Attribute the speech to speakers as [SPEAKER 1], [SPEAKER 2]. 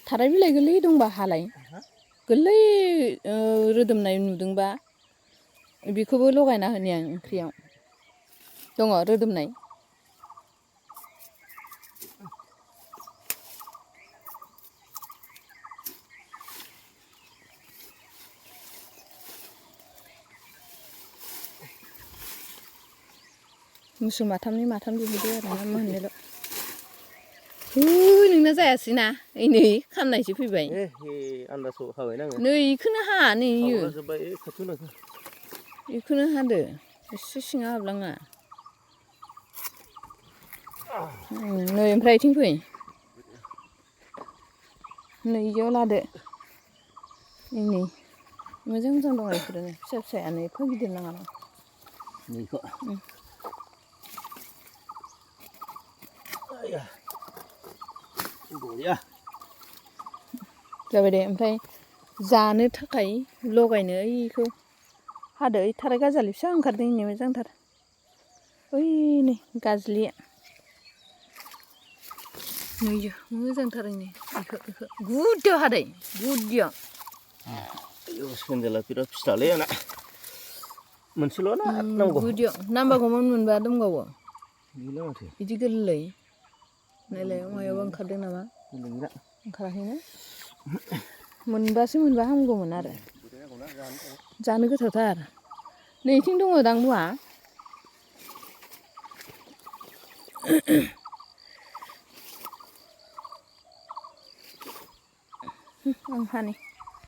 [SPEAKER 1] थाराय बिलाइ गोरलै दंबा हालाय गोरलै रोदोमनाय नुदोंबा बेखौबो लगायना होनि आं ओंख्रियाव दङ रोदोमनाय मोसौ माथामनि माथाम दिहुनदो आरो ना मोननोल' नोंना जायासै ना ओइ नै खामनायसो फैबाय
[SPEAKER 2] आन्दासाव हाबायना आङो
[SPEAKER 1] नै इखौनो हा नै इयो इखौनो हादो एसे सिङा हाबलाङा नै ओमफ्राय इथिं फै नै इयाव लादो नै मोजां मोजां दङ इफोरनो फिसा फिसायानो एफा गिदिर नाङा
[SPEAKER 2] बेखौ बरिया
[SPEAKER 1] जाबाय दे ओमफ्राय जानो थाखाय लगायनो ओइखौ हादो ओइ थाराय गाजालि फिसा ओंखारदों नै मोजांथार ओइ नै गाजलिया नैयो मोजांथार नै इखो गुदियाव हादै गुदियाव
[SPEAKER 2] सेन्देला बिराद फिसालै आंना मोनसेल' ना नांगौ
[SPEAKER 1] गुदियाव नांबागौमोन मोनबा दंबावो
[SPEAKER 2] गैला माथो
[SPEAKER 1] बिदि गोरलै नायलाय मायावबा ओंखारदों नामा ओंखाराखैना मोनबासो मोनबा हामगौमोन आरो जानो गोथावथार नै इथिं दङ दां ल'आ आं हानि